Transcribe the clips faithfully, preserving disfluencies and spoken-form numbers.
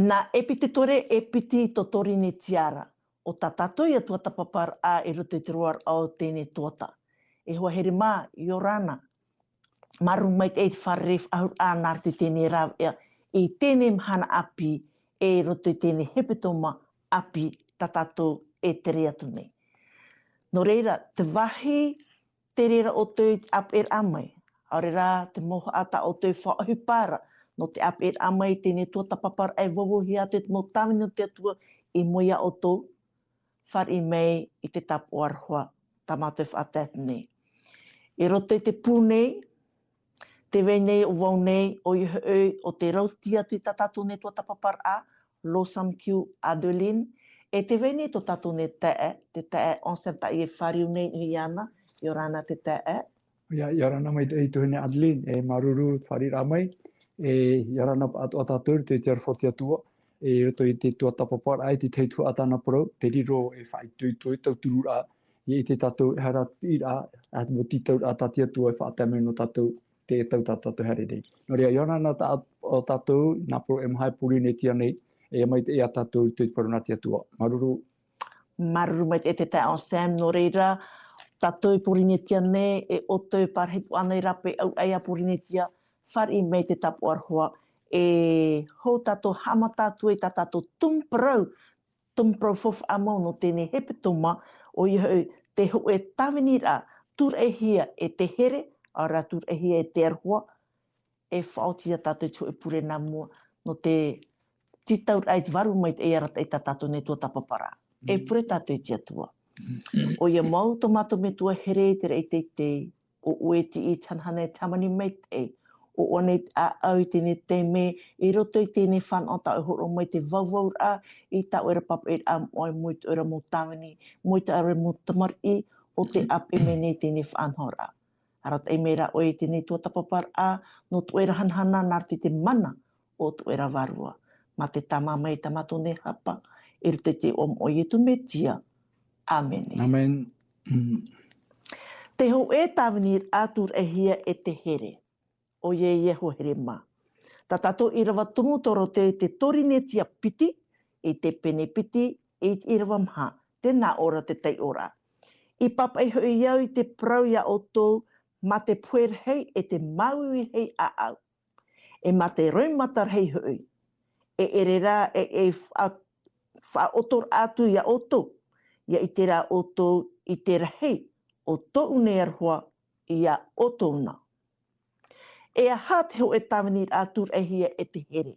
Nā Epitetore e piti tō Torinetia ra, ʻo tā tātou ia tuatāpaparaʻa i roto i te roaraʻa o teie nei tuatāpaparaʻa. E hoa here mā, ʻia ora na, māuruuru maitaʻi i te fārerei faʻahou nā roto i teie nei rāveʻa, i teie nei mahana ʻāpī, i roto i teie nei hepetoma ʻāpī tā tātou e tere atu nei. Nō reira, te vāhi te reira ʻoutou i te ʻāpeʻeraʻa mai. ʻAore rā te mouhaʻa tā ʻoutou e faʻaʻohipa ra, nō te ʻāpeʻeraʻa mai i teie nei tuatāpaparaʻa e vauvauhia atu i te mau tāvini o te Atua i mua ia ʻoutou, fāriʻi mai i te tāpaʻo aroha tā mātou e faʻatae nei. I roto i te pū nei, tē vai nei ʻo vau nei, ʻoia hoʻi, ʻo tē rautī atu i tā tātou nei tuatāpaparaʻa, Losam Kiu Adeline, e tē vai nei tō tātou nei taeaʻe, te taeaʻe Anselme Taʻie e fāriu nei, e ʻia ora na, ʻia ora na te taeaʻe. ʻIa, ʻia ora na maitaʻi tuahine Adeline, e māuruuru i te fāriʻiraʻa mai, e ʻia ora na atoʻa tātou i te aroha o te Atua, e i roto i te tuatāpaparaʻa, i te tahi tuhaʻa tāna parau, te riro e faʻaitoito i te tautururaʻa, ʻia ʻite tātou e aha te piʻiraʻa, e aha te mau tītauraʻa tā te Atua e faʻatae mai nō tātou, te tau tā tātou haere nei. Nō reira, ʻia ora na tā, ʻo tātou, nā parau e maha i Porinetia nei, e maitaʻi ia tātou i te parau nā te Atua. Māuruuru. Māuruuru maitaʻi te taeaʻe Anselme, nō reira, tātou i Porinetia nei, e ʻoutou e pārahi atu ānei rāpae ʻau ʻai a Porinetia, fāriʻi mai te tāpaʻo aroha, e hou tātou haʻamata atu i tā tātou tumu parau, tumu parau faufaʻa mau nō teie nei hepetoma, ʻoia hoʻi te hōʻē tāviniraʻa tūraʻihia e te here, ʻaore rā tūraʻihia e te aroha, e faʻaoti ia tātou i te hōʻē pure nā mua, nō te tītauraʻa i te vārua maitaʻi e arataʻi i tā tātou nei tuatāpaparaʻa. E Mm. pure tātou i te Atua. ʻOia mau tō mātou Metua here i te raʻi teitei, ʻo ʻoe e tiʻi i te hanahana e te hāmani maitaʻi, ʻo ʻoe nei te ʻāʻau i teie nei taime, i roto i teie nei fānaʻo tā ʻoe e hōroʻa mai te vauvauraʻa, i tā ʻoe ra pāpaʻiraʻa moʻa, i mua i tō ʻoe ra mau tāvini, i mua i tō ʻoe ra mau tamariʻi, ʻo tē ʻāpeʻe mai nei i teie nei faʻanahoraʻa. Arataʻi mai rā ʻoe i teie nei tuatāpaparaʻa, nō tō ʻoe ra hanahana nā roto i te mana o tō ʻoe ra Vārua. Mā te tāmā mai tā mātou nei hapa, i roto i te iʻoa moʻa o Ietu Metia. ʻĀmene. ʻĀmene. Mm. Te hōʻē tāviniraʻa tūraʻihia e te here. ʻOia ia e hoa here mā. Tā tātou ʻīrava tumu tō roto i te Torinetia piti, i te pene piti, i te ʻīrava maha, tē nā ʻō ra te taiʻoraʻa. I pāpaʻi hoʻi au i te parau ia ʻoutou, mā te pohe rahi e te māuiui rahi ʻāʻau. E mā te roimata rahi hoʻi. E ʻere rā, e, e faʻa-, faʻaʻotoraʻa atu ia ʻoutou. ʻIa ʻite rā ʻoutou i te rahi o tōʻu nei aroha ia ʻoutou na. E aha te hōʻē tāviniraʻa tūraʻihia e te here?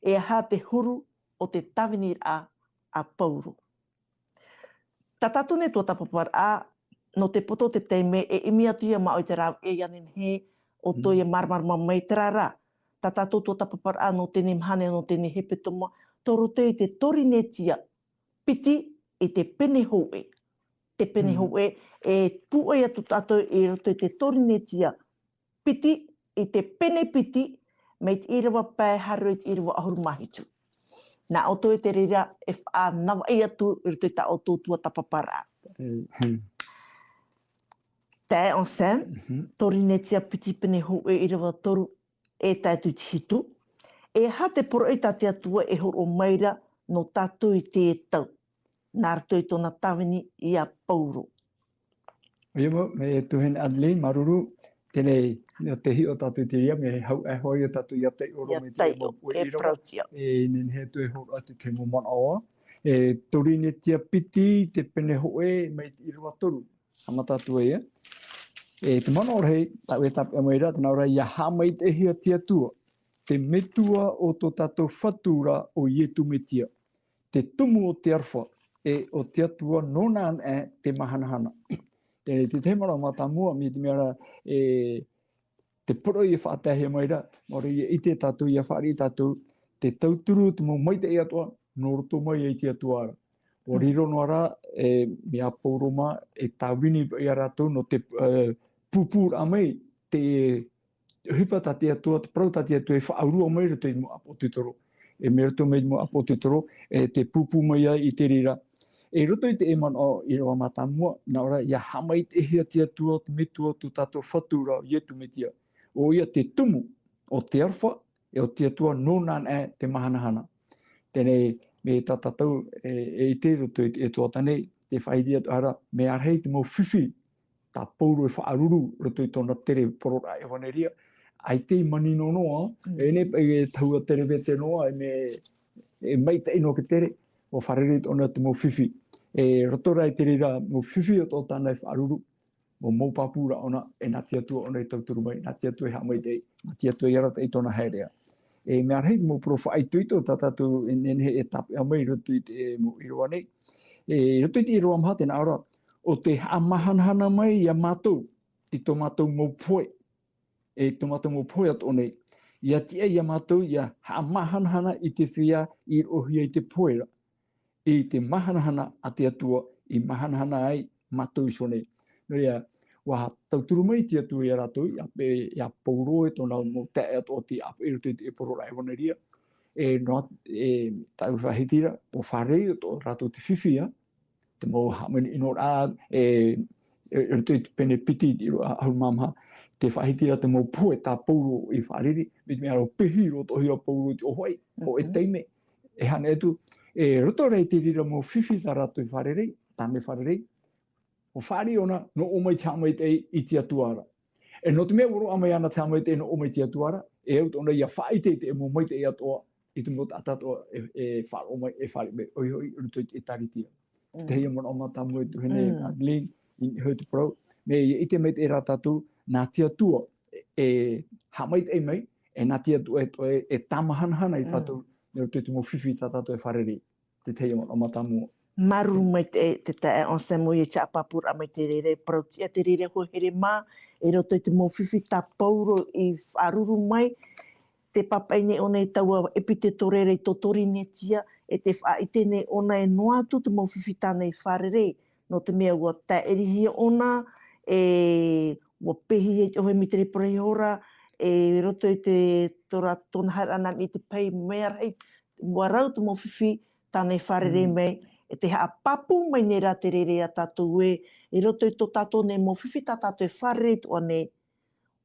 E aha te huru o te tāviniraʻa a Pauro? Tā tātou nei tuatāpaparaʻa, nō te poto o te taime, e ʻimi atu ia māʻoe i te rāveʻa ānei, ʻoutou Mm. ia māramarama mai, terā rā. Tā tātou tuatāpaparaʻa nō teie nei mahana, nō teie nei hepetoma, tō roto i te Torinetia piti i te pene hōʻē. Te pene Mm. hōʻē, e pūʻoi atu tātou i roto i te Torinetia piti, i te pene piti, mai te ʻīrava pae haere i te ʻīrava ʻahuru mā hitu. Nā ʻoutou i te reira e faʻanavaʻi atu i roto i tā ʻoutou tuatāpaparaʻa. Mm. Taeaʻe Anselme, Mhm. Torinetia piti pene hōʻē ʻīrava toru e tae atu i te hitu. E aha te poroʻi tā te Atua e hōroʻa mai ra nō tātou i teie tau? Nā roto i tōna tāvini ia Pauro. ʻOia mau, e tuahine Adeline, māuruuru, teie nei, nō te hiʻo tātou i te reira, mea hau e hoa ia tātou ʻia taiʻo roa Ia mai te taiʻo, mau puʻe e ʻīrava. Parautia. E nehenehe atu e hōroʻa te tahi mau manaʻo. E Torinetia piti, te pene hōʻē, mai te ʻīrava toru. Haʻamata atu ai, e. E te manaʻo rahi, tāʻu e tāpeʻa mai ra, tē nā ʻō ra, ʻia haʻamaitaʻihia te Atua, te Metua o tō tātou Fatu ra ʻo Ietu Metia, te Tumu o te Aroha, e ʻo te Atua nōna anaʻe te māhanahana. Te, te tahi manaʻo mātāmua, mai te mea ra, e, te poroʻi e faʻataehia mai ra, maori ia ʻite tātou, ia fāriʻi tātou, te tauturu, te mau maitaʻi atoʻa, nō roto mai ai te Atua ra. ʻUa Mm. riro noa ra, e, mea Pauro mā, e tāvini ia rātou nō te, e, pūpūraʻa mai, te ʻohipa tā te Atua, te parau tā te Atua e faʻaurua mai roto i te mau ʻāpōtetoro. E mai roto mai te mau ʻāpōtetoro, e te pūpū mai ai i te reira. E roto i te manaʻo ʻīrava mātāmua, nā ʻō ra, ʻia haʻamaitaʻihia te Atua, te Metua o tō tātou Fatu ra, Ietu Metia. ʻOia te Tumu o te Aroha, e ʻo te Atua nōna anaʻe te mahanahana. Teie nei, mai tā tātou e, e ʻite i roto i te, e tuatāpaparaʻa nei, tē faʻaʻite atu ra, mea rahi te mau fifi, tā Pauro e faʻaruru, roto i tōna tere poroʻraʻa ʻevaneria, ʻaita i manino noa, Mm. e nehenehe e tahua tere vete noa, e mea, e maitaʻi noa te tere, ʻua fārerei tōna te mau fifi. E roto rā i te reira mau fifi atoʻa tāna e faʻaruru, mau, mau pāpū rā ʻōna, e nā te Atua ʻōna i tauturu mai, nā te Atua e haʻamaitaʻi, nā te Atua e arataʻi i tōna haereʻa. E mea rahi mau parau faʻaitoito tā tātou e nehenehe e tāpeʻa mai i roto i te mau ʻīrava nei. E, i roto i te ʻīrava maha tē nā ʻō ra, ʻo tē haʻamahanahana mai ia mātou, i tō mātou mau pohe, e tō mātou mau pohe atoʻa nei. ʻIa tiʻa ia mātou, ʻia haʻamahanahana i te feiā i roʻohia i te pohe ra. I te mahanahana a te Atua, i mahanahana ai mātou iho nei. Nō reira, ʻua tauturu mai te Atua ia rātou, ʻia pe-, ia Pauro e tōna mau taeaʻe atoʻa tei ʻāpeʻe i roto i te poroʻraʻa ʻevaneria. E noa, e, tāʻu faʻahiti ra, ʻua fārerei atoʻa rātou te fifi, ā, te mau haʻamanaʻo ra, e, e, e roto i te pene piti, i ro-, ʻahuru mā maha, tē faʻahiti ra te mau pohe tā Pauro i fārerei, mai te mea rā pehi roa atoʻahia Pauro i te ʻōfaʻi, hōʻē Mhm. taime, e hānere atu, e roto rā i te reira mau fifi tā rātou i fārerei, tāna e fārerei, ʻua fāriʻi ʻōna, nō ʻō mai te haʻamaitaʻi i te Atua ra. E nō te mea ʻua roaʻa mai ana te haʻamaitaʻi nō ʻō mai te Atua ra, e au atoʻa na ʻia faʻaʻite i te mau maitaʻi atoʻa, i te mau taʻata atoʻa e, e faʻaroʻo mai, e fāriʻi mai, ʻoia hoʻi, i roto i te ʻĒkālesia. Mm. Teie manaʻo mātāmua e tuahine Mm. Adeline, i niʻa iho i te parau. Mea ʻia ʻite maitaʻi ra tātou, nā te Atua e, e haʻamaitaʻi mai, e nā te Atua e, e, e tāmahanahana ia Mm. tātou, i roto i te mau fifi tā tātou e fārerei. Te teie manaʻo mātāmua. Māuruuru maitaʻi te, te taeaʻe Anselmo, ʻia tiʻa pāpūraʻa mai te reira, parau tiʻa te reira hoʻi here mā, i roto i te mau fifi tā Pauro i faʻaruru mai, tē pāpaʻi nei ʻōna i taua ʻepiteto reira i tō Torinetia, e tē faʻaʻite nei ōna e noa atu te mau fifi tāna i fārerei, nō te mea ʻua tāʻirihia ʻōna, e ʻua pehihia i te ʻohipa mai te reira parau iho ra, e i roto i te, tō rā, tōna haereraʻa i te pehi, mea rahi, ʻua rau te mau fifi tāna i fārerei Mm. mai, e tē haʻapāpū mai nei rā te reira ia tātou ē, i roto i tō tātou nei mau fifi tā tātou e fārerei atoʻa nei,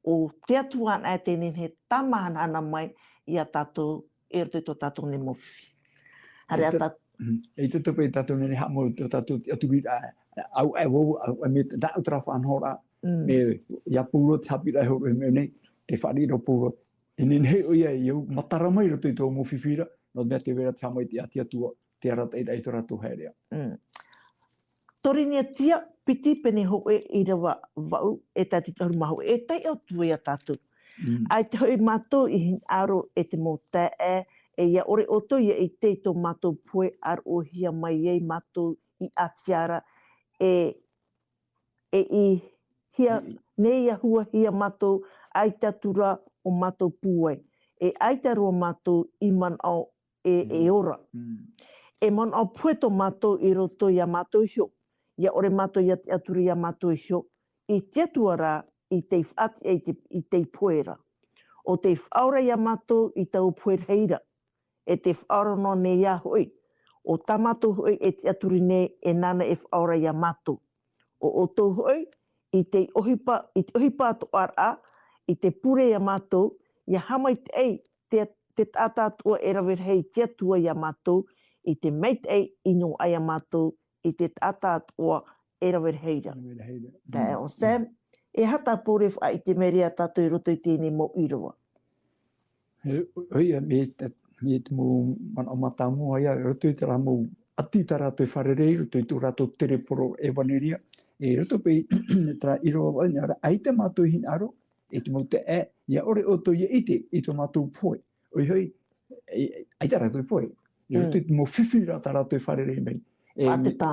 ʻo te Atua anaʻe tē nehenehe e tāmahanahana mai ia tātou, i roto i tō tātou nei mau fifi. Haere E ā te, tā- mm, e te topa i tātou nei haʻamau tō tātou tiʻaturiraʻa, au, e vau, au, e me te, nāʻu terā faʻanahoraʻa, Mm. me, ia Pauro te haʻapiʻiraʻa e hōroʻa mai nei, tē fāriʻi ra Pauro, e nehenehe ʻoia e au matara mai i roto i tō mau fifi ra, nō te mea tē vai ra te haʻamaitaʻi a te Atua, te arataʻiraʻa i tō rātou haereʻa. Mm. Torinetia, piti pene hōʻē ʻīrava vaʻu, e tae i te ʻahuru mā hōʻē, e taiʻo atu ia tātou. Mm. ʻAita hoʻi mātou i hinaʻaro e te mau taeaʻe, e ʻia ʻore ʻoutou ʻia ʻite i tō mātou pohe ʻa roʻohia mai ai mātou i Atia ra, e, e i hea, Mm. nei ʻia huahia mātou, ʻaita atu ra ʻo mātou pūai. E ʻaita roa mātou i manaʻo e, e Mm. ora. Mm. E manaʻo pohe tō mātou i roto ia mātou iho. ʻIa ʻore mātou ʻia tiʻaturi ia mātou iho. I te Atua rā, i tei faʻatiʻa i te, i tei pohe ra. ʻO tei faʻaora ia mātou i taua pohe rahi ra. E tē faʻaora noa nei ā hoʻi. ʻO tā mātou hoʻi e tiʻaturi nei e nāna e faʻaora ia mātou. ʻO ʻoutou hoʻi, i te ʻohipa, i te ʻohipa atoʻa ra, i te pure ia mātou, ʻia haʻamaitaʻi te, te taʻata atoʻa e rave rahi i te Atua ia mātou, i te maitaʻi i noaʻa ia mātou, i te taʻata atoʻa e rave rahi ra. Rave rahi ra. Taeaʻe Mm. Anselmo, e aha tā Pauro e faʻaʻite mai ra ia tātou i roto i teie nei mau ʻīrava? E, ʻoia, mai te, mai te mau manaʻo mātāmua ia, i roto i terā mau ʻati tā rātou e fārerei, i roto i tō rātou tere poroʻraʻa ʻevaneria, e i roto paʻi i terā ʻīrava vaʻu nei ra, ʻaita mātou i hinaʻaro, e te mau taeaʻe, ʻia ʻore ʻoutou ʻia ʻite i tō mātou pohe. ʻOia hoʻi, e, e, ʻaita rātou i pohe. I roto Mm. i te mau fifi ra tā rātou e fārerei mai. E, Faʻaʻite tā.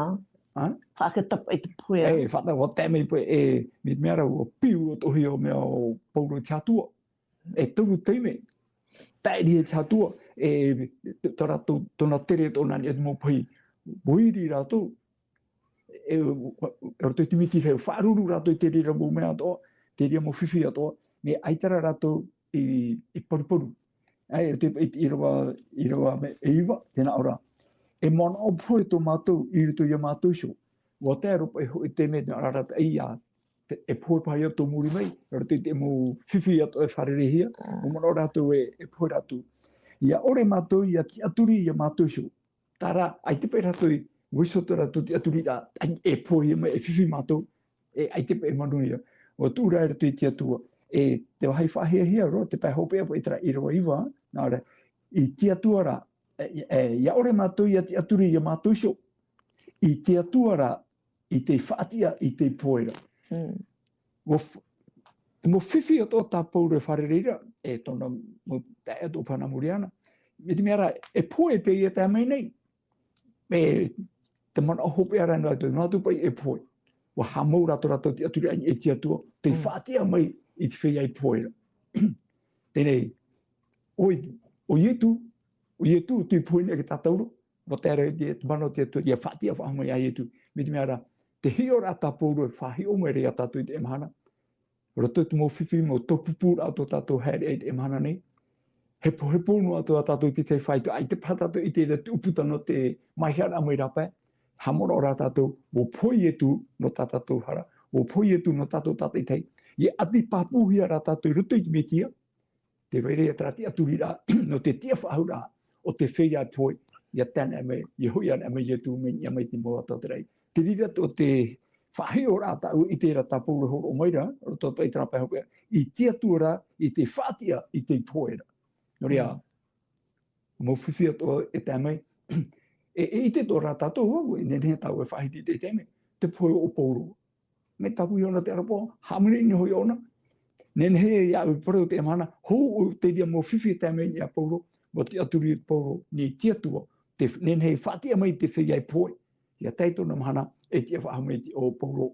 Ā? Faʻaʻite tā i te pohe. E, faʻaʻite, ʻua tae mai pohe, e, mai te mea ra ʻua piu atoʻahia ʻo mea ʻo Pauro i te Atua. E toru taime. Tāʻiri e te Atua, e, t-, tō rātou, tōna tere atoʻa nā niʻa i te mau pohe. ʻUa iri rātou, e, ʻo, ʻo, ʻo roto i te miti rahi, faʻaruru rātou i te reira mau mea atoʻa, te reira mau fifi atoʻa, mea ʻaita rā rātou i, i paruparu. ʻAe, i roto i te ʻīrava, ʻīrava mea e iva, tē nā ʻō ra. E manaʻo pohe tō mātou, i roto ia mātou iho. ʻUa tae roa paʻi hoʻi te mea, nā rā rātou ia, te, e pohe paha ia tō muri mai, nō roto i te mau fifi atoʻa e fārereihia, Mm. ʻua manaʻo rātou e, e pohe rātou. ʻIa ʻore mātou, ʻia tiʻaturi, ia mātou iho. Terā, ʻaita paʻi rātou i, ʻua iho tō rātou tiʻaturiraʻa, ʻaita e pohe mai, e fifi mātou, e ʻaita paʻi e manuia. ʻUa tuʻu rā i roto i te Atua, e te vāhi faʻahiahia roa, te pae hopeʻa paʻi terā ʻīrava iva, nā reira, i te Atua rā, e, e, ʻia ʻore mātou, ʻia tiʻaturi, ia mātou iho. I te Atua rā, i te faʻatiʻa, i te pohe ra. Mm. ʻUa f-, te mau fifi atoʻa tā Pauro e fārerei ra, e tōna mau taeaʻe atoʻa paha nā muri iāna. Mai te mea rā, e pohe teie e tae mai nei. E te manaʻo hopeʻa ra nō rātou, nō rātou paʻi e pohe. ʻUa haʻamau rātou, rātou tiʻaturi i niʻa i te Atua, tei Mm. faʻatiʻa mai i te feiā i pohe ra. Teie nei, ʻo, ʻo Ietu, ʻo Ietu, tei pohe nei e tātou ra, ʻua tae ra te, te mana o te Atua, ʻia faʻatiʻa faʻahou mai ia Ietu. Mai te mea rā, te hiʻoraʻa tā Pauro e faʻahiʻo mai ra ia tātou i teie mahana. Roto i te mau fifi, mau tōpūpūraʻa tō tātou haereʻa i teie mahana nei. Hepohepo noa atoʻa tātou i te tahi faito, ʻaita paha tātou i te reira tuʻuputa nō te maiharaʻa mai rāpae. Haʻamanaʻo rā tātou, ʻua pohe Ietu nō tā tātou hara, ʻua pohe Ietu nō tātou tātaʻitahi. ʻIa ʻati pāpūhia rā tātou i roto i te Metia, tē vai ra ia terā tiʻaturiraʻa, nō te tiʻafaʻahouraʻa o te feiā e pohe, ʻia tae anaʻe mai, ʻia hoʻi anaʻe mai Ietu mai, ʻia mai te mau ata o te raʻi. Te reira atoʻa te faʻahiʻoraʻa tāʻu i ʻite ra tā Pauro e hōroʻa mai ra, roto atoʻa i terā pae hopeʻa, i te Atua rā, i te faʻatiʻa, i te pohe ra. Nō reira, Mm. mau fifi atoʻa e tae mai, e, e ʻite atoʻa rā tātou, ʻua, e nehenehe tāʻu e faʻahiti i te, i te mea, te pohe o Pauro. Mai tāʻu iho na te ʻarapoʻa, hāmani nei hoʻi ʻōna. Nehenehe iāʻu e parau i teie mahana, hou ʻo te reira mau fifi e tae mai nei ia Pauro, mau tiʻaturi Pauro, i te Atua, te, nehenehe e faʻatiʻa mai te feiā e pohe. ʻIa tae i tōna mahana, e tiʻa faʻahou mai te, ʻo Pauro,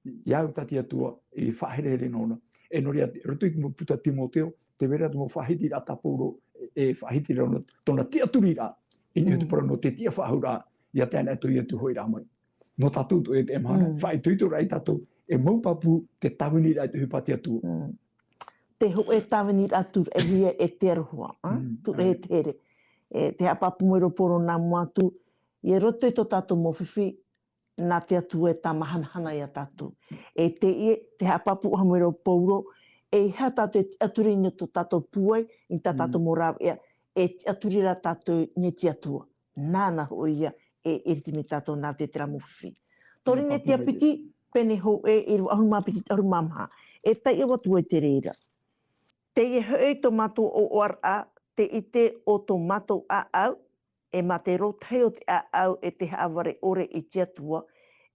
iāʻu tā te Atua, e faʻaherehere nōna. E nō reira, roto i te mau puta Timoteo, tē vai ra te mau faʻahitiraʻa tā Pauro, e, e faʻahiti ra nō tōna tiʻaturiraʻa, i niʻa i te Mm. parau nō te tiʻafaʻahouraʻa, ʻia tae anaʻe tō Ietu hoʻiraʻa mai. Nō tātou atoʻa i teie mahana, Mm. faʻaitoitoraʻa ia tātou, e mau pāpū te tāviniraʻa i te ʻohipa a te Atua. Mm. Te hōʻē tāviniraʻa tūraʻihia e te aroha, ā? Mm, Tūraʻi ʻae. te here. E, te haʻapāpū mai ra ʻo Pauro nā mua atu, i roto i tō tātou mau fifi, nā te Atua e tāmahanahana ia tātou. E teie, te haʻapāpū ʻoha mai ra ʻo Pauro, ʻeiaha tātou e tiʻaturi i niʻa i tō tātou pūai, i tā Mm. tātou mau rāveʻa, e tiʻaturi rā tātou i niʻa i te Atua. Nāna hoʻi ia e iriti mai ia tātou nā roto i terā mau fifi. Tō Ia Rīnetia pāpū mai te piti, pene hōʻē, ʻīrava ʻahuru mā piti, ʻahuru mā maha. E taiʻo atu ai te reira. Teie hoʻi tō mātou ʻoaʻoaraʻa, te ʻite o tō mātou ʻāʻau, e mā te rōtahi o te ʻāʻau e te haʻavare ʻore i te Atua,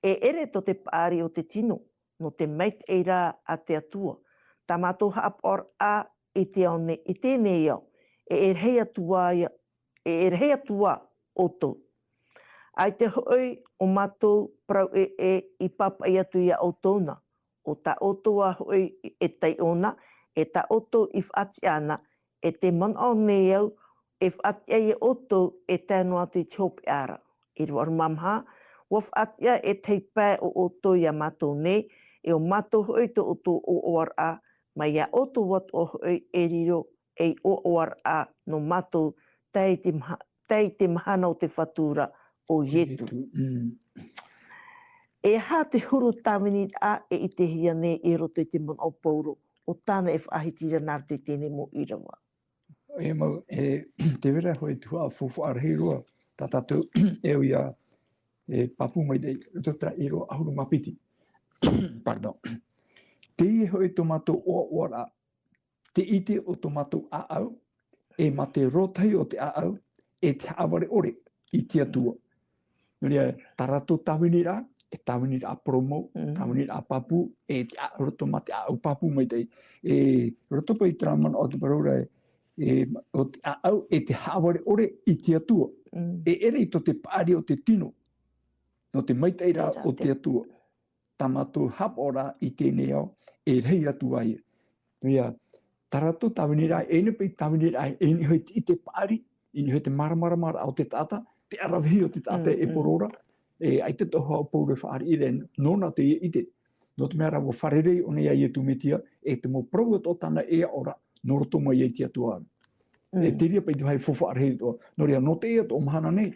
e ʻere tō te paʻari o te tino, nō te maitaʻi rā a te Atua. Tā mātou haʻapaʻoraʻa i te ao nei, i teie nei ao, e, e rahi atu ā ia, e, e rahi atu ā ʻoutou. ʻAita hoʻi ʻo mātou parau ʻē, ʻē i pāpaʻi atu ia ʻoutou na, ʻo tā ʻoutou ā hoʻi e taiʻo na, e tā ʻoutou i faʻatiʻa na, e te manaʻo nei au, e faʻatiʻa ia ʻoutou e tae noa atu i te hopeʻa ra. ʻĪrava ʻahuru mā maha, ʻua faʻatiʻa e tahi pae o ʻoutou ia mātou nei, e ʻo mātou hoʻi tō ʻoutou ʻoaʻoaraʻa, mai ia ʻoutou atoʻa hoʻi e riro ei ʻoaʻoaraʻa nō mātou, tae i te maha-, tae i te mahana o te Fatu ra ʻo Ietu. Ietu, mm. E aha te huru tāviniraʻa e ʻitehia nei i roto i te manaʻo o Pauro, ʻo tāna e faʻahiti ra nā roto i teie nei mau ʻīrava? E mau, e, tē vai ra hoʻi te huaʻa faufaʻa rahi roa, tā tātou e au ʻia, e, pāpū mai nei, roto i terā ʻīrava ʻahuru mā piti. Pardon. Teie hoʻi tō mātou ʻoaʻoaraʻa, te ʻite o tō mātou ʻāʻau, e mā te rōtahi o te ʻāʻau, e te haʻavare ʻore i te Atua. Nō reira, tā rātou tāviniraʻa, e tāviniraʻa poromou, Mm. tāviniraʻa pāpū, e te ʻā-, roto mā te ʻāʻau pāpū maitaʻi. E roto paʻi i terā manaʻo o te parau ra, e, o te ʻāʻau, e te haʻavare ʻore i te Atua. Mm. E ʻere i tō te paʻari o te tino, nō te maitaʻi rā Maitaʻi rā o te te Atua. Tā mātou haʻapaʻoraʻa i teie nei ao, e rahi atu ā ia. Ia, tā rātou tāviniraʻa, e ʻere paʻi tāviniraʻa, e niʻa hoʻi te ʻite paʻari, e niʻa hoʻi te māramaramaraʻa o te taʻata, te ʻaravihi o te taʻata Mm, e mm. Pauro ra, e ʻaita atoʻa hoʻi ʻo Pauro e fāriʻi ra, nōna teie ʻite. Nō te mea rā, ʻua fārerei ʻōna ia Ietu Metia, e te mau parau atoʻa tāna e aʻo ra, nō roto mai ia i te Atua. E Mm. te reira paʻi te vāhi faufaʻa rahi atoʻa. Nō reira, nō teie atoʻa mahana nei,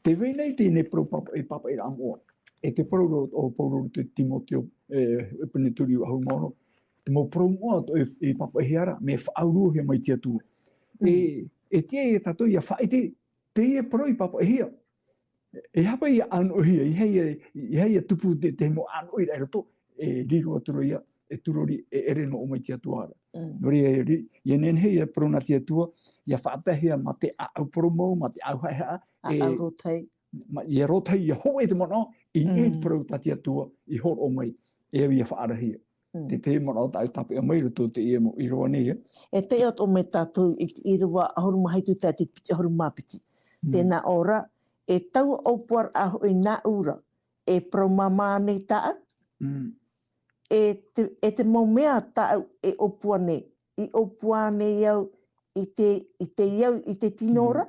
tē vai nei teie nei parau pāpa-, e pāpaʻiraʻa moʻa. E te parau o Pauro i te Timoteo, e, e pene turi ahuru mā ono. Te mau parau moʻa atoʻa e, e pāpaʻihia ra, mea faʻaurua mai te Atua. E, e tiʻa ia tātou ia faʻaʻite, teie parau i pāpaʻihia. E hapa ia ʻanoʻihia, e hia, e hia tupu te, te mau ʻanoʻi ra i roto, e riro atu ra ia, e turori, e ʻere noa mai te Atua ra. Nō reira, e ri-, ia nehenehe ia parau nā te Atua, ia faʻataehia mā te ʻāʻau poromou, mā te ʻāʻau haʻehaʻa, e, ʻāʻau rōtahi. Ma, ia rōtahi, ia hōʻē te manaʻo, i niʻa i te parau tā te Atua, i hōroʻa mai, e au ia faʻarahia. Te, te manaʻo tāʻu tāpeʻa mai roto te ia mau ʻīrava nei, e. E te ʻoto mai tātou i te ʻīrava ahuru mā hitu tae te piti ahuru mā piti. Tēnā ʻō ra, e taua ʻōpuaraʻa hoʻi nāʻu ra, e parau māmā nei tāʻu, e te, e te mau mea tāʻu e ʻōpua nei, i ʻōpua nei au i te, i te au, i te tino ra,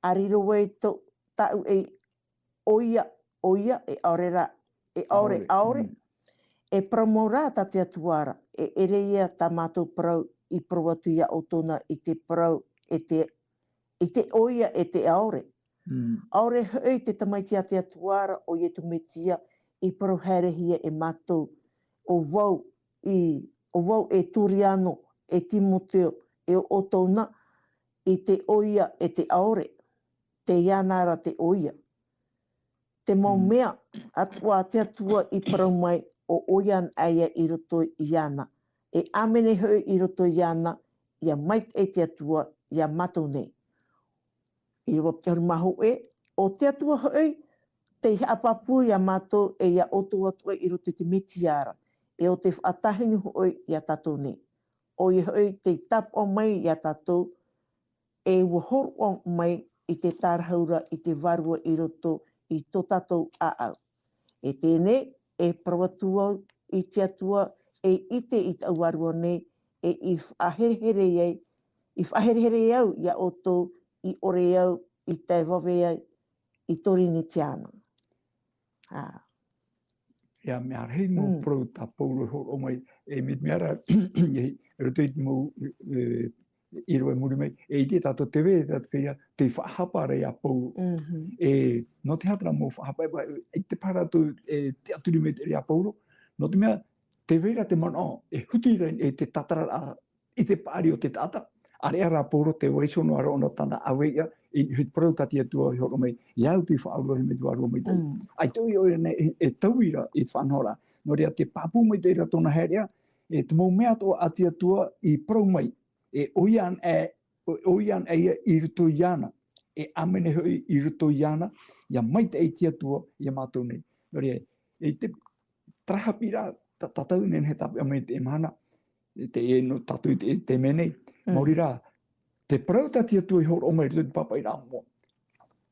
a riro ai tō, tāʻu e ʻoia, ʻoia, e ʻaore ra, e ʻaore, ʻaore, e parau mau rā tā te Atua ra, e ʻere ia tā mātou parau i parau atu ia ʻoutou na i te parau, e te, i te ʻoia, e te ʻaore. ʻAore hoʻi te Tamaiti a te Atua ra, ʻo Iesu Mesia, i parau haerehia e mātou, ʻo vau, i, ʻo vau e Turiano, e Timoteo, e ʻo ʻoutou na, i te ʻoia, e te ʻaore, teiāna ra te ʻoia. Te mau mea atoʻa a te Atua i parau mai, ʻo ʻoia anaʻe ia i roto iāna. E ʻāmene hoʻi i roto iāna, ia maitaʻi te Atua, ia mātou nei. ʻĪrava piti ahuru mā hōʻē, ʻo te Atua hoʻi, tei haʻapāpū ia mātou e ia ʻoutou atoʻa i roto i te Mesia ra, e ʻo tei faʻatāhine hoʻi ia tātou nei. ʻOia hoʻi tei tāpaʻo mai ia tātou, e ua hōroʻa mai i te tārahu ra i te vārua i roto i tō tātou ʻāʻau. E teie nei, e parau atu au i te Atua, e ʻite i tāʻu vārua nei, e i faʻaherehere ai, i faʻaherehere au ia ʻoutou, i ʻore au, i tae vave ai, i Torinitiana. Ā. Ia, mea rahi mau parau tā Pauro e hōroʻa mai, e, mea, mea ra, e, i roto i te mau, e, ʻīrava i muri mai, e ʻite tātou te vai ra te feiā, tei faʻahapa ra ia Pauro. E, nō te aha terā mau faʻahapa, e, i te parau atu, e, tiʻaturi maitaʻi ia Pauro, nō te mea, te vai ra te manaʻo, e huti ra, e te tātararaʻa, i te paʻari o te taʻata. ʻAreʻa rā Pauro tē vaiiho noa ra ʻōna tāna ʻāvaʻe ia, i, i te parau tā te Atua i hōroʻa mai, ia au tei faʻaurua mai te vārua maitaʻi. ʻAita ʻoia nei, e, e taui ra i te faʻanahoraʻa. Nō reira, tē pāpū maitaʻi ra tōna haereʻa, e te mau mea atoʻa a te Atua i parau mai, e ʻoia anaʻe, ʻo, ʻoia anaʻe ia i roto iāna, e ʻāmene hoʻi i roto iāna, ia maitaʻi te Atua ia mātou nei. Nō reira, e te, terā haʻapiʻiraʻa, tā, tātou e nehenehe e tāpeʻa mai i teie mahana, e te, e nō tātou i te, te mea nei. Maori rā, te parau tā te Atua i hōroʻa mai i roto i te pāpaʻiraʻa moʻa,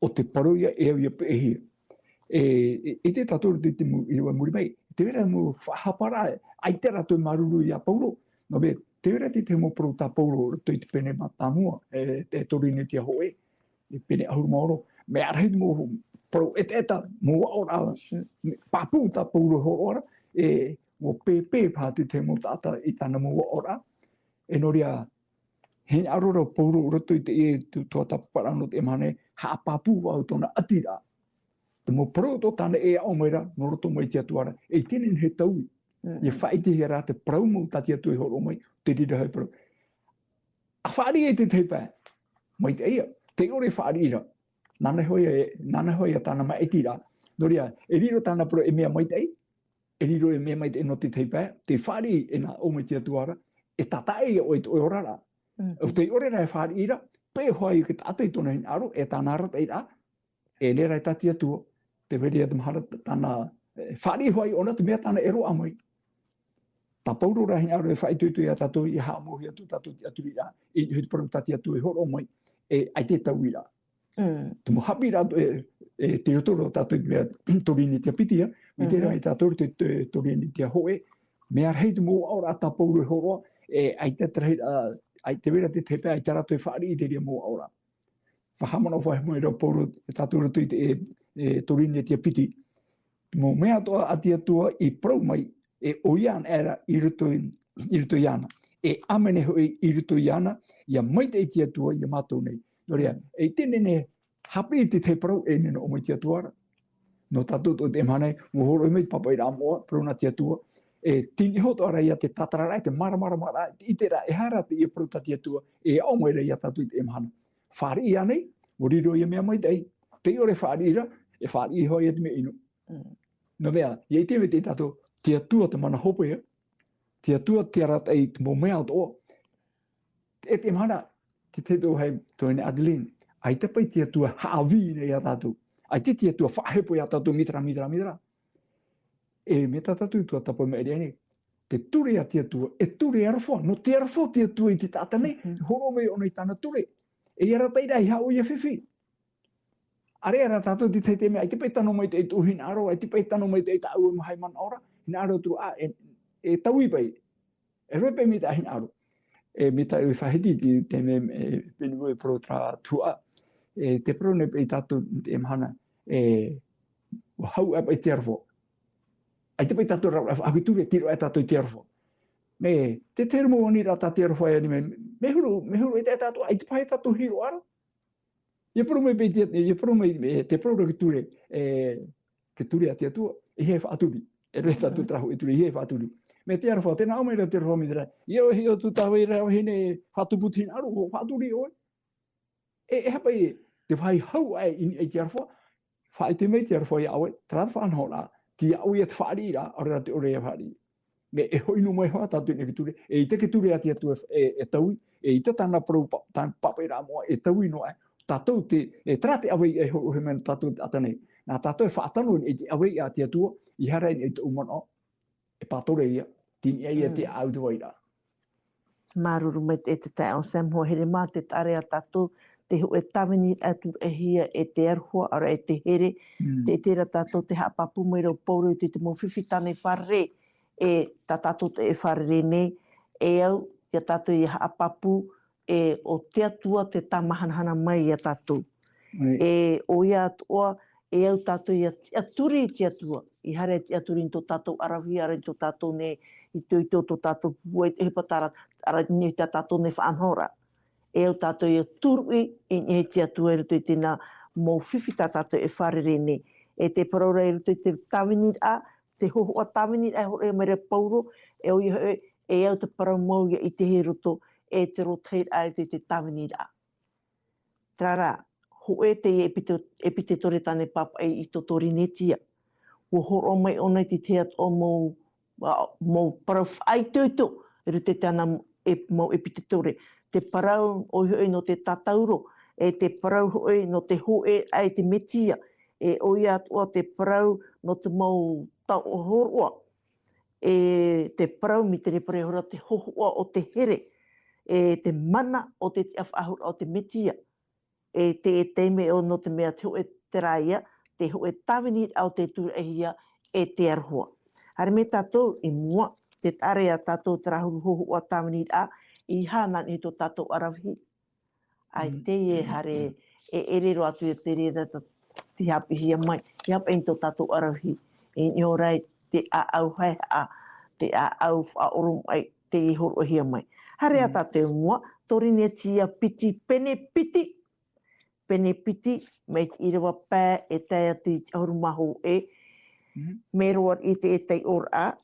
ʻo te parau ia e au ia peʻehia. E, e, ʻite tātou i te mau ʻīrava i muri mai, te vai ra mau faʻahaparaʻa, ʻaita rātou e māuruuru ia Pauro, nō reira, te vai ra te, te mau parau tā Pauro i roto i te pene mātāmua, e, e Torinetia hōʻē, e pene ʻahuru mā ono, mea rahi te mau parau ʻetaʻeta, mau aʻoraʻa, pāpū tā Pauro e hōroʻa ra, e, ʻua pēpē paha te, te mau taʻata i tāna mau aʻoraʻa, e nō reira, hinaʻaro ra Pauro i roto i te, e, tō, tō tāpaparaʻa nō te mahana, haʻapāpū vau tōna ʻatiraʻa. Te mau parau atoʻa tāna e aʻo mai ra, nō roto mai te Atua ra, e teie nei e taui. Ia faʻaʻitehia rā te parau mau tā te Atua i hōroʻa mai, te reira hoʻi parau. ʻA fāriʻi i te tahi pae, maitaʻi ia, tē ʻore e fāriʻi ra. Nāna hoʻi e, nāna hoʻi ia tāna maʻitiraʻa. Nō reira, e riro tāna parau e mea maitaʻi, e riro e mea maitaʻi nō te tahi pae, tē fāriʻi e nā ʻō mai te Atua ra, e tātaʻi ia ʻoe i tō ʻoe oraraʻa. ʻO tē ʻore rā e fāriʻi ra, peʻe hoʻi te taʻata i tōna hinaʻaro, e tāna arataʻiraʻa, e ʻere rā e tā te Atua, te vai ra te mahara tāna, e, fāriʻi hoʻi ʻōna te mea tāna e roaʻa mai. Tā Pauro rā hinaʻaro e faʻaitoito ia tātou, ia haʻamauhia atu tātou tiʻaturiraʻa, i, i te parau tā te Atua i hōroʻa mai, e, ʻaita e taui ra. Te mau haʻapiʻiraʻa, e, e, tei roto ra tātou i te mea Torinetia piti, ā, mai te reira tātou te, te Torinetia hōʻē, mea rahi te mau aʻoraʻa tā Pauro e hōroʻa, e, ʻaita te rahi, ā, ʻaita te vai ra te tahi pae, ʻaita rātou e fāriʻi i te reira mau aʻoraʻa. Faʻahaʻamanaʻo faʻahou mai ra Pauro, e tātou roto i te, e, e, Torinetia piti. Mau mea atoʻa a te Atua i parau mai, e ʻoia anaʻe ra i roto i, i roto iāna. E ʻāmene hoʻi i roto iāna, ia maitaʻi te Atua ia mātou nei. Nō reira, e teie nei haʻapiʻi te tahi parau e nehenehe ʻō mai te Atua ra. Nō tātou tō teie mahana nei, ʻua hōroʻahia mai te pāpaʻiraʻa moʻa, parau nā te Atua, e tini iho atoʻa ra ia te tātararaʻa, te māramaramaraʻa, te ʻiteraʻa, e aha rā teie parau tā te Atua, e aʻo mai ra ia tātou i teie mahana. Fāriʻi ānei, ʻua riro ia mea maitaʻi, tei ʻore e fāriʻi ra, e fāriʻi iho ia te mea ʻino. Mm. Nō te mea, ʻia ʻite mai tātou, te Atua te mana hope ia, te Atua te arataʻi i te mau mea atoʻa, e te mahana, te te tō hai, tō ʻene Adeline, ʻaita paʻi te Atua haʻavī nei ia tātou. ʻAita te Atua faʻahepo ia tātou, mītera, mītera, mītera. E, mea tā tātou tuatāpapa i maʻiri aʻe nei. Te ture a te Atua, e ture aroha, nō te aroha te Atua i te taʻata nei, Mhm. hōroʻa mai ʻōna i tāna ture. E arataʻi ra i haʻu ia fifi. ʻAreʻa rā tātou te tahi te mea, ʻaita paʻi tano maitaʻi tō hinaʻaro, ʻaita paʻi tano maitaʻi tāʻu e maha i manaʻo ra, hinaʻaro atu ra, e, e taui paʻi. E rave paʻi mea tā hinaʻaro. E, mea tā e faʻahiti, te, te mea, e, pēnei e parau terā tuhaʻa. E, te parau nei paʻi tātou i teie mahana, e, ʻua hau aʻe paʻi te aroha. ʻAita paʻi tātou ra, ra, faʻaku ture, tiro aʻe tātou i te aroha. Mea, te tahi mau aniraʻa tā te aroha e ani mai, mea huru, mea huru e te tātou, ʻaita paʻi tātou hiroʻa ra. ʻIa parau mai paʻi te, ʻia parau mai, e, te parau ra ke ture, e, ke ture a te Atua, e ʻeiaha e faʻaturi. E rave tātou terā hōʻē ture, e ʻeiaha e faʻaturi. Mea te aroha, tē nā ʻō mai ra te aroha mītera. ʻIa, ʻia, tū tā vai ra, vahine, faʻatupu te hinaʻaro, faʻaturi ʻoe. E, e aha paʻi, te vāhi hau aʻe i, i te aroha, faʻaʻite mai te aroha ia ʻoe, terā te faʻanahoraʻa, tei iā ʻoe ia te fāriʻiraʻa, ʻaore rā tei ʻore ia fāriʻi. Mea e hoʻi noa mai hoʻi tātou i te ture, eʻita te ture a te Atua e, e, e taui, eʻita tāna parau pa-, tāna pāpaʻiraʻa moʻa e taui noa aʻe, tātou te, e terā te ʻaveiʻa e hōroʻahia mai nā tātou te taʻata nei. Nā tātou e faʻatano i te ʻaveiʻa a te Atua, ʻeiaha rā i tōʻu manaʻo, e pātore ia, tini aʻe ia te Mm. ʻāʻau te vairaʻa. Māuruuru maitaʻi e te taeaʻe Sam, hoa here mā, te taʻa ra ia tātou, te hōʻē tāviniraʻa e tūraʻihia e te aroha, ʻaore rā e te here, Mm. te ʻite ra tātou te haʻapāpū mai ra ʻo Pauro i te, te mau fifi tāna i fārerei, e tā tātou tō e fārerei nei, e au, ia tātou ia haʻapāpū, e ʻo te Atua te tāmahanahana mai ia tātou. Right. E ʻoia atoʻa, e au tātou ia tiʻaturi i te Atua. ʻEiaha rā e tiʻaturi i tō tātou ʻaravihi, ʻaore rā i tō tātou nei, i tō, i tō, tō tātou pūai, e pātara, ʻaore rā i tā tātou nei faʻanahoraʻa. E au tātou ia tūruʻi i niʻa i te Atua i roto i teie mau fifi tā tātou e fārerei nei. E te parau ra i roto i te tāviniraʻa, te hōhoʻa tāviniraʻa e hōroʻahia mai ra Pauro, e ʻoia hoʻi, e au te parau mau ia ʻitehia i roto, e te rōtahiraʻa i roto i te tāviniraʻa. Terā rā, hōʻē teie ʻepite-, ʻepiktetore tāna i pāpaʻi i tō Torinetia. ʻUa hōroʻa mai ʻōna i te tahi atoʻa mau, ā, mau parau faʻaitoito i roto i tāna e, mau ʻepiktetore. Te parau ʻoia hoʻi nō te tātauro, e te parau hoʻi nō te hōʻē aʻe i te Mesia, e ʻoia atoʻa te parau nō te mau taoʻa hōroʻa, e te parau mai te reperehora te hōhoʻa o te here, e te mana o te tiʻafaʻahouraʻa o te Mesia. E te, e te mea ʻo nō te mea te hōʻē terā ia, te hōʻē tāviniraʻa o te tūraʻihia e te aroha. Haere mai tātou i mua, te taʻa ra ia tātou terā huru hōhoʻa tāviniraʻa, ʻeiaha nā niʻa i tō tātou ʻaravihi. ʻAita Mm. e haere, e ʻere roa atu ia te reira tā, tei haʻapiʻihia mai, ʻeiaha paʻi tō tātou ʻaravihi. E niʻa ora i te ʻāʻau haehaʻa, te ʻāʻau faʻaʻoromaʻi, tei hōroʻahia mai. Haere ā Mm. tātou i mua, Torinetia piti, pene piti, pene piti, mai te ʻīrava pae e tae atu i te ʻahuru mā hōʻē, Mm. mea roa i te, e taiʻoraʻa,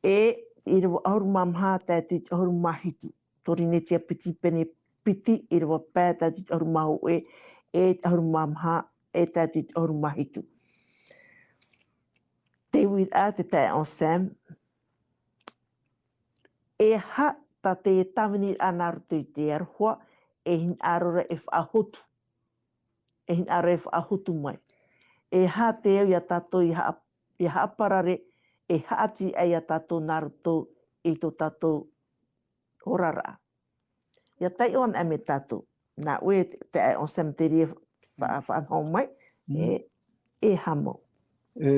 e ʻīrava ʻahuru mā maha tae atu i te ʻahuru mā hitu. Torinetia piti, pene piti, ʻīrava pae tae atu i te ʻahuru mā hōʻē, e te ʻahuru mā maha, e tae atu i te ʻahuru mā hitu. Te uiraʻa, te taeaʻe Sam, e aha tā te tāviniraʻa nā roto i te aroha, e hinaʻaro ra e faʻahotu. E hinaʻaro e faʻahotu mai. E aha te au ia tātou ia haʻa-, ia haʻaparare, e haʻati ai ia tātou nā roto i tō tātou oraraʻa. Ia taiʻo anaʻe mai tātou. Nā ʻoe te, te, e, ʻo Sam te reira fa-, faʻanaho mai, Mm. e, e aha mau. E,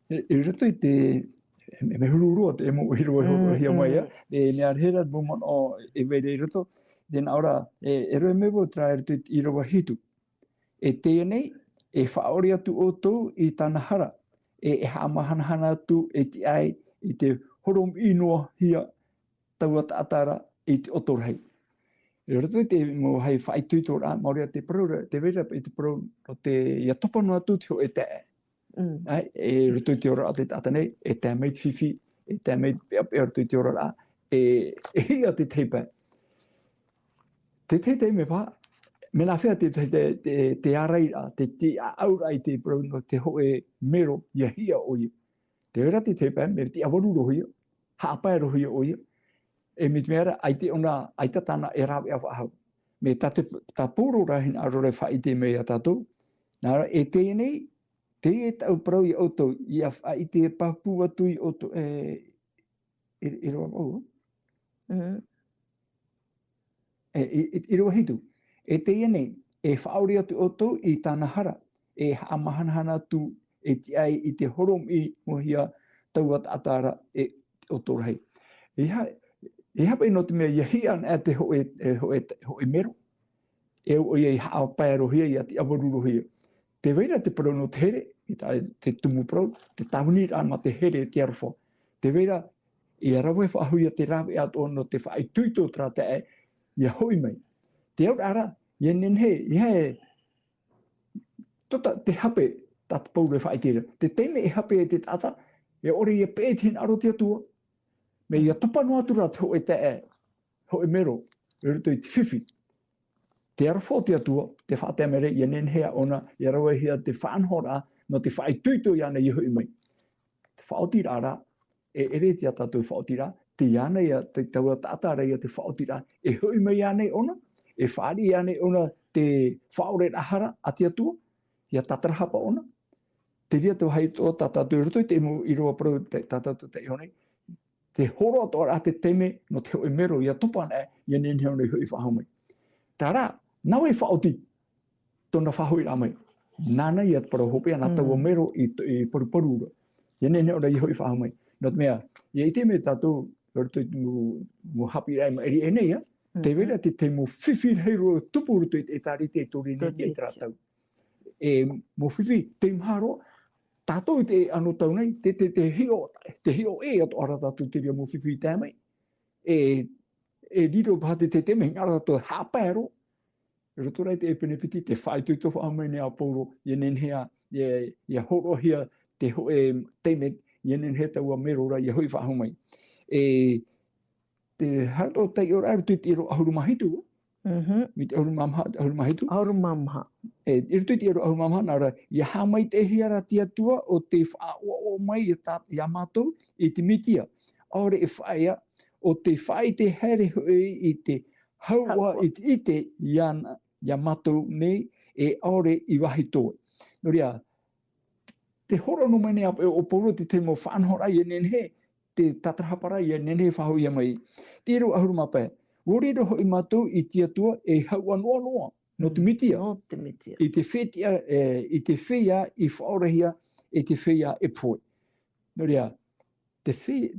e, i roto i te, e, mea huru roa te mau ʻīrava e hōroʻahia mai, Mm, ā. E, mea rahi ra te mau manaʻo e vai ra i roto. Tē nā ʻō ra, e, e rave mai vau terā i roto i te ʻīrava hitu. E teie nei, e faʻaʻore atu ʻoutou i tāna hara, e, e haʻamahanahana atu e tiʻa ai i te horomiʻi noa hia taua taʻata ra i te ʻoto rahi. I roto i te mau haʻaitoitoraʻa, maori ā te parau ra, tē vai ra i te parau, ʻo te, ʻia topa noa atu te hōʻē taeaʻe. Mm. Ai, e roto i te oraraʻa te taʻata nei, e tae mai te fifi, e tae mai te peʻapeʻa roto i te oraraʻa, e, e hiʻa te tahi pae. Te tahi taime paha, mea nāfea te, te, te, te, te ārairaʻa, te, te ʻaʻauraʻa i te parau nō te hōʻē mero, ʻia hiʻa ʻoia. Tē vai ra te tahi pae, mea tiʻavaru roa ïa, haʻapae roa ïa ʻoia. E mai te mea ra, ʻaita ʻōna, ʻaita tāna e rāveʻa faʻahou. Mai tā te, tā Paulo rā hinaʻaro ra e faʻaʻite mai iā tātou. Nā reira, e teie nei, teie taʻu parau iā ʻoutou, ʻia faʻaʻite e pāpū atu iā ʻoutou, e, e, e roa vau, Mm. e, e, e, e roa hitu. E teie nei, e faʻaʻore atu ʻoutou i tāna hara, e haʻamahanahana atu, e tiʻa ai i te horomiʻi, ʻua hiʻa taua taʻata ra, e ʻoutou rahi. E ha-, e hape nō te mea, ʻia hiʻa ana te hōʻē, e, hōʻē, hōʻē mero. E au ʻoia i haʻapae roa ïa, ʻia tiʻavaru roa ïa. Tē vai ra te parau nō te here, i tā, te tumu parau, te tāviniraʻa mā te here, te aroha. Tē vai ra, ʻia rave faʻahou ïa te rāveʻa atoʻa nō te faʻaitoito terā taeaʻe, ʻia hoʻi mai. Te auraʻa ra, ʻia nehenehe, ʻia e, tō tā, te hape, tā te Paulo e faʻaʻite ra. Te taime e hape ai te taʻata, e ʻore ïa peʻe te hinaʻaro o te Atua. Mai ʻia topa noa atu ra te hōʻē taeaʻe, hōʻē mero, i roto i te fifi. Te aroha o te Atua, tē faʻatae mai ra, ʻia nehenehe ʻōna, ʻia ravehia te faʻanahoraʻa, nō te faʻaitoito iāna ʻia hoʻi mai. Te faʻaotiraʻa ra, e ʻere ïa tā tātou faʻaotiraʻa, tei iāna ïa, te taua taʻata ra ïa te faʻaotiraʻa, e hoʻi mai ānei ʻōna, e fāriʻi ānei ʻōna te faʻaʻoreraʻa hara a te Atua, ʻia tātarahapa ʻōna. Te reira te vāhi atoʻa tā tātou i roto i te mau ʻīrava parau tā, tā tātou taiʻo nei, te horo atoʻa ra te taime nō te hōʻē mero ʻia topa ana, ʻia nehenehe ʻōna i hoʻi faʻahou mai. Terā, nāʻu e faʻaoti tōna faʻahoʻiraʻa mai. Nāna ïa te parau hopeʻa nā taua Mm. mero i, i paruparu ra. ʻIa nehenehe ʻōna i hoʻi faʻahou mai. Nō te mea, ʻia ʻite mai tātou, i roto i te mau, mau haʻapiʻiraʻa i maʻiri aʻe nei, ā. Tē vai ra te, te mau fifi rahi roa tupu i roto i te ʻĒtārētia i Torinetia i terā Torinetia. tau. E mau fifi, teimaha roa, tātou i te anotau nei, te, te, te hiʻo, te hiʻo ʻē atoʻa ra tātou te reira mau fifi i tae mai. E, e riro paha te, te, te mea hinaʻaro tātou e haʻapae roa. I roto rā i te ʻepinepipi, tē faʻaitoito faʻahou mai nei ā Paulo, ʻia nehenehe ā, ʻia, ʻia hōroʻahia te hōʻē taime, ʻia nehenehe taua mero ra, ʻia hoʻi faʻahou mai. E, te haere atoʻa taiʻoraʻa i roto i te ʻīrava ʻahuru mā hitu, Mhm. mai te ʻahuru mā maha, ʻahuru mā hitu. ʻAhuru mā maha. E, i roto i te ʻīrava ʻahuru mā maha, nā reira, ʻia haʻamaitaʻihia ra te Atua ʻo tē faʻaʻoaʻoa mai iā tā, iā mātou i te Metia. ʻAore e faʻaea, ʻo tē faʻaʻite haere hoʻi i te hauʻa, Hauʻa. i te ʻite iāna, iā mātou nei, e ʻaore i vāhi toe. Nō reira, tē hōroʻa noa mai nei ā, ʻo Paulo te, te mau faʻanahoraʻa ʻia nehenehe, te tātarahapa ra ʻia nehenehe e faʻahoʻihia mai. Te ʻīrava ʻahuru mā pae. ʻUa riro hoʻi mātou i te Atua e hauʻa noʻanoʻa, nō te Mm, Metia. nō te Metia. I te feiā, e, i te feiā i faʻaorahia, i te feiā e pohe. Nō reira, te fe-,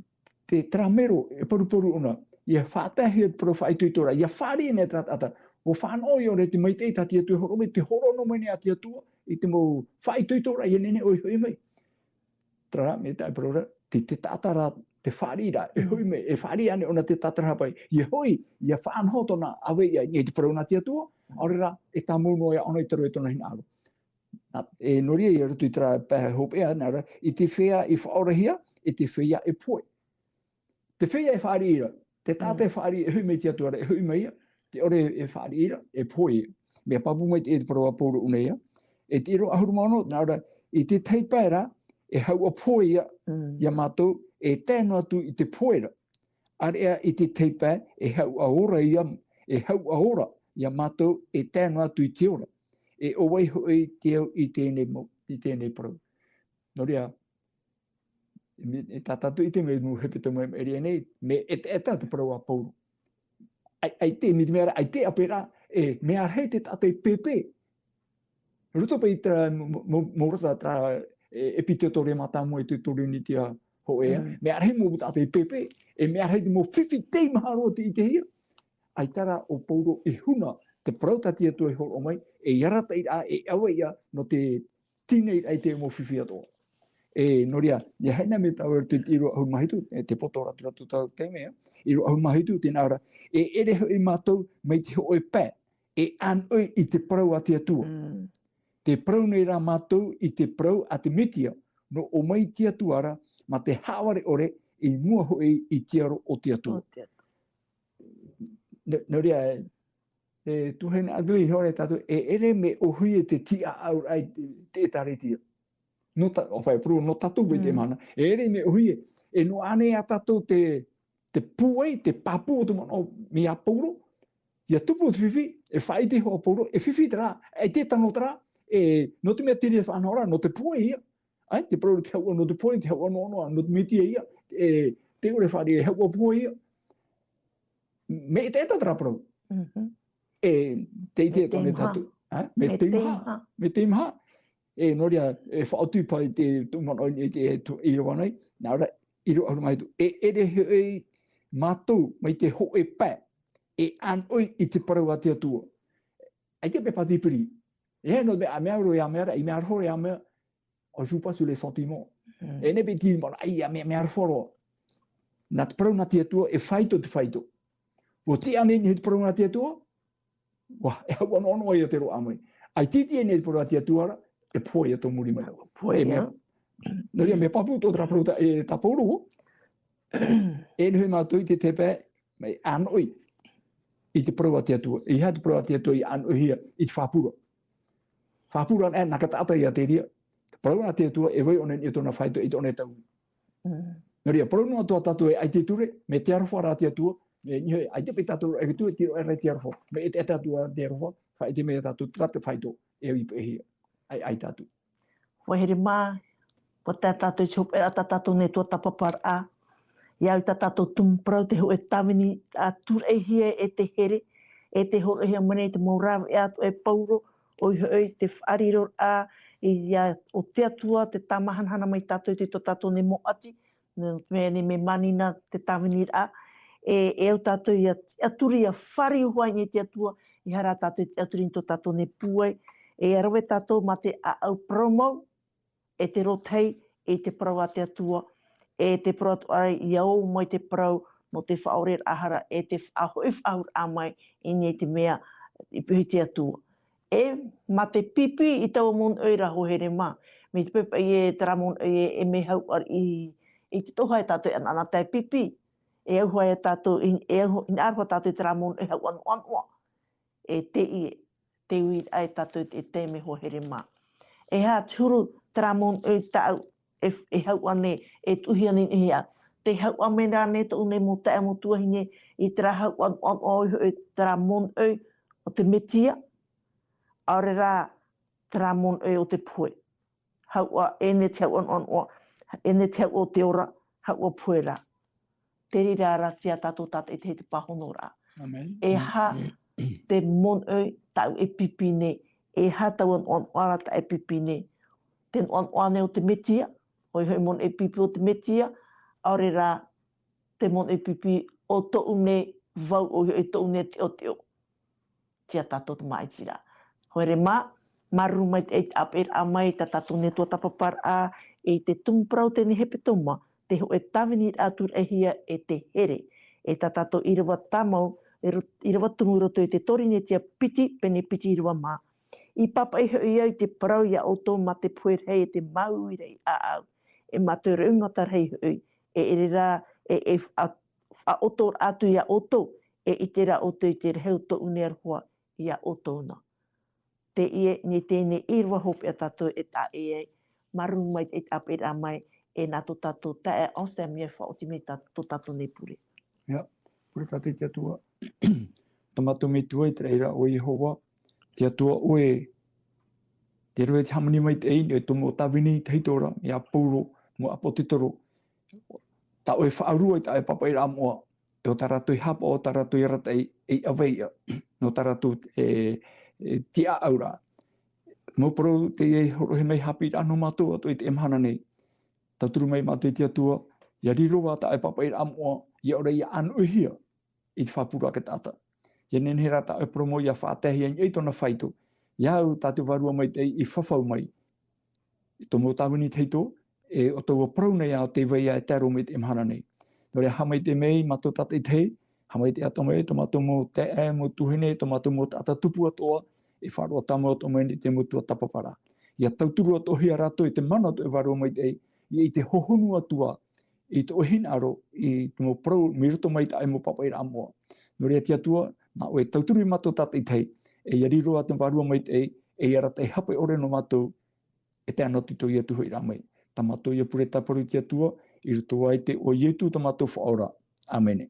te terā mero e paruparu ʻōna, ʻia faʻataehia te parau faʻaitoitoraʻa, ʻia fāriʻi nei terā taʻata, ʻua fānaʻo ïa ʻōna i te maitaʻi tā te Atua e hōroʻa mai, tē hōroʻa noa mai nei ā te Atua, i te mau faʻaitoitoraʻa, ʻia nehenehe ʻoia i hoʻi mai. Terā, mai te parau ra, te, te taʻata ra, te fāriʻiraʻa, e Mm. hoʻi mai, e fāriʻi ānei ʻōna te tātarahapa, ʻia hoʻi, ʻia faʻanaho tōna ʻāvaʻe, ʻia, ʻia te parau nā te Atua, ʻaore rā, e tāmau noa ïa ʻōna i te roa i tōna hinaʻaro. Nā, e, nō reira, i roto i terā pae hopeʻa, nā reira, i te feiā i faʻaorahia, i te feiā e pohe. Te feiā e fāriʻi ra, te taʻata Mm. e fāriʻi, e hoʻi mai te Atua ra, e hoʻi mai ïa, te ʻore e fāriʻi ra, e pohe ïa. Mea pāpū mai te, te parau a Paulo ʻōna ïa. E te ʻīrava ʻahuru mā ono, nā reira, i te tahi pae ra, e hauʻa pohe ïa, Mm. iā mātou, e tae noa atu i te pohe ra. ʻĀreʻa i te tahi pae, e hauʻa ora ïa, e hauʻa ora, iā mātou, e tae noa atu i te ora. E ʻo vai hoʻi te au i teie nei mau, i teie nei parau. Nō reira, e me-, e tā tātou i ʻite mai, mau hepetoma i maʻiri aʻe nei, mea ʻetaʻeta te parau a Paulo. ʻAi-, ʻaita, mai te mea ra, ʻaita e ʻāpē ra, e, mea rahi te taʻata e pēpē. Roto paʻi terā mo-, mo-, mo-, mau rata terā, e, ʻEpitētore mātāmua i te Torinetia hōʻē, Mm. mea rahi mau taʻata e pēpē, e mea rahi te mau fifi teimaha roa tei ʻitehia. ʻAita rā ʻo Paulo i huna, te parau tā te Atua i hōroʻa mai, e arataʻiraʻa, e ʻāvaʻe ïa, nō te tīnai ai te mau fifi atoʻa. E, nō reira, ʻia haere mai tāua i te ʻīrava ʻahuru mā hitu, e, te poto raturatu tāua taime, ʻīrava ʻahuru mā hitu, tē nā ʻō ra, e ʻere hoʻi mātou mai te hōʻē pae, e ʻānoʻi i te parau a te Atua. Mm. Te parau nei rā mātou i te parau a te Metia, nō ʻō mai te Atua ra, mā te haʻavare ʻore, i mua hoʻi i te aro o te Atua. O te Atua. Nō, nō reira, e, e tuahine Adri, ʻaore tātou, e ʻere mea ʻōhie te tiʻaʻau raʻa i te, te ʻĒtārētia. Nō tā, ʻo fai puru, nō tātou i te Mm. mahana. E ʻere mea ʻōhie, e noaʻa nei ā tātou te, te pūai, te pāpū o te manaʻo mai iā Pauro, ʻia tupu te fifi, e faʻaʻite hoʻi Pauro, e fifi terā, e te tano terā, e, nō te mea te reira faʻanahoraʻa, nō te pūai ia. ʻAe, te parau te hauʻa nō te pūai, te hauʻa noa, noa, nō te Metia ia, e, te ʻore fare e hauʻa pūai ia. Mea ʻetaʻeta terā parau. Mhm. E, te ʻite Mea tō nei teimaha. tātou. ʻAe, mea Mea teimaha. teimaha. Mea teimaha. E, nō reira, e faʻaoti paʻi te, tō manaʻo i te, e, tō, i rava nei. Nā ʻō ra, i roaʻa mai tō. E, e ʻere hoʻi mātou, mai te hōʻē pae, e ʻānoʻi i te parau a te Atua. ʻAita paʻi pātipiri. E, nō mea, mea roa ia mea ra, i mea roa ia mea, on joue pas sur les sentiments. Mm. E neʻi paʻi te manaʻo, ai, ia mea, mea roa roa. Nā te parau nā te Atua, e faito te faito. ʻUa tiʻa nei, nei te parau nā te Atua, ʻua, e hauʻa noa, noa ia te roaʻa mai. ʻAita e tiʻa nei te parau a te Atua ra, e pohe ia tō muri mai. Pohe E mea. ia. Nō reira, mea pāpū tō terā parau tā, e, tā Pauro, e ʻere hoʻi mātou i te, te pae, mai ʻānoʻi i te parau a te Atua. E aha te parau a te Atua i ʻānoʻihia i te fāpura. Fāpura, e, nā ka taʻata ia te reira. Te parau nā te Atua, e vai ʻōna i tōna faito, i tōna taui. Mm. Nō reira, parau noa atoʻa tātou e ʻaita e ture, mea te aroha rā te Atua, e niʻa, ʻaita paʻi tātou e ture, tiro e rā te aroha. Mea ʻetaʻeta atu ā te aroha, faʻaʻite mai tātou, terā te faito, e au i peʻehia. ʻAe, ʻae tātou. ʻUa here mā, ʻua tae tātou i te hopeʻa tā tātou nei tuatāpaparaʻa. ʻIa au i tā tātou tumu parau te hōʻē tāvini, ʻa tūraʻihia e te here, e te hōroʻahia mai nei te mau rāveʻa atoʻa e Pauro, ʻoia hoʻi te faʻariroraʻa, i, ʻia, o te Atua, tē tāmahanahana mai tātou i tō tātou nei mau ʻati, nō te mea nei mea mānina te tāviniraʻa, e, e au tātou ʻia, ʻia turi ʻia fāriu hoʻi nei te Atua, ʻeiaha rā tātou i te ʻauturu i tō tātou nei pūai, e ʻia rave tātou mā te ʻāʻau parau mau, e te rōtahi, e te parau a te Atua, e te parau atoʻa ʻia ō mai te parau nō te faʻaoreraʻa hara, e te faʻahoʻi faʻahou raʻa mai i niʻa i te mea i pūai te Atua. E mā te pipi i taua monoʻi ra, ʻua here mā. Mai te pepa i e terā monoʻi e, e mea hau ar i, i te toha e tātou e ʻanaʻanatae pipi. E au hoʻi e tātou, i, e au, hinaʻaro hoʻi tātou i terā monoʻi hau ʻanoʻanoʻa. E te i, te uiraʻa e tātou e te mea ʻua here mā. E aha te huru terā monoʻi tāʻu e, e hau ane, e tuʻuhia nei nei ia. Te hau ame rā nei tōʻu nei mau taeaʻe mau tuahine i terā hau ʻanoʻanoʻa ʻoia hoʻi terā monoʻi o te Metia, ʻaore rā terā monoʻi o te pohe. Hau ā, e nei te hau ʻanoʻanoʻa, e nei te hau o te ora, hau ā pohe rā. Te reira rā tiʻa tātou tātaʻitahi te pāhonoraʻa. Amen. E aha te monoʻi tāʻu e pipi nei, e aha taua ʻanoʻanoʻa rā tāʻu e pipi nei. Te ʻanoʻanoʻa nei o te Metia, ʻoia hoʻi monoʻi pipi o te Metia, ʻaore rā te monoʻi pipi o tōʻu nei vau, ʻoia hoʻi tōʻu nei teʻoteʻo. Tiʻa tātou te māʻitiraʻa. ʻUa here mā, māuruuru maitaʻi te ʻāpeʻeraʻa mai tā tātou nei tuatāpaparaʻa, i te tumu parau teie nei hepetoma, te hōʻē tāviniraʻa tūraʻihia e te here. E tā tātou ʻīrava tāmau, e ro-, ʻīrava tumu i roto i te Torinetia piti, pene piti ʻīrava mā. I pāpaʻi hoʻi au i te parau ia ʻoutou mā te pohe rahi e te māuiui rahi ʻāʻau. E mā te rau mata rahi hoʻi, e ʻere rā, e, e faʻa-, faʻaʻoto atu ia ʻoutou, e ʻite rā ʻoutou i te rahi o tōʻu nei aroha ia ʻoutou na. Teie nei teie nei ʻīrava hopeʻa tātou e taʻa ʻē ai, māuruuru maitaʻi te ʻāpeʻeraʻa mai, e nā tō tātou taeaʻe Anselme e faʻaoti mai tā, tō tātou nei pure. Ia, pure tātou i te Atua. Tā mātou Metua i te raʻi ra ʻo Iehova, te Atua ʻoe, te rave te hāmani maitaʻi, e tō mau tāvini tahito ra, ia Pauro, mau ʻāpōsetolo, tā ʻoe faʻaroʻo i tā ʻoe pāpaʻiraʻa moʻa, e ʻo tā rātou i haʻapaʻo, tā rātou i arataʻi, e ʻia vai ïa, nō tā rātou, e, e, tiʻaʻau ra. Mau parau teie i hōroʻahia mai haʻapiʻiraʻa nō mātou atoʻa i teie mahana nei. Tauturu mai mātou i te Atua, ʻia riro ā tā ʻoe pāpaʻiraʻa moʻa, ʻia ʻore ʻia ʻānoʻihia i te fāpura a te taʻata. ʻIa nehenehe rā tā ʻoe parau mau ʻia faʻataehia i niʻa i tōna faito. ʻIa au tā te Vārua Maitaʻi i fafau mai. I tō mau tāvini tahito, e ʻo taua parau nei ā ʻo tē vai ïa e tae roa mai i teie mahana nei. Nō reira, haʻamaitaʻi mai mātou tātaʻitahi, haʻamaitaʻi atoʻa mai tō mātou mau taeaʻe, mau tuahine, tō mātou mau taʻata tupu atoʻa, e faʻaroʻo tāmau atoʻa mai nei te mau tuatāpaparaʻa. ʻIa tauturu atoʻa hia rātou i te mana o te vārua maitaʻi, ʻia ʻite hohonu atu ā i tō ʻoe hinaʻaro, i te mau parau mai roto mai i te mau pāpaʻiraʻa moʻa. Nō reira te Atua, nā ʻoe e tauturu ia mātou tātaʻitahi, e ʻia riro ā te vārua maitaʻi, e ʻia arataʻi hape ʻore nō mātou, e tae noa atu i tō iesu hoʻi rā mai. Tā mātou ia pure tāparu te Atua, i roto i te iʻoa o iesu tā mātou faʻaora. ʻĀmene.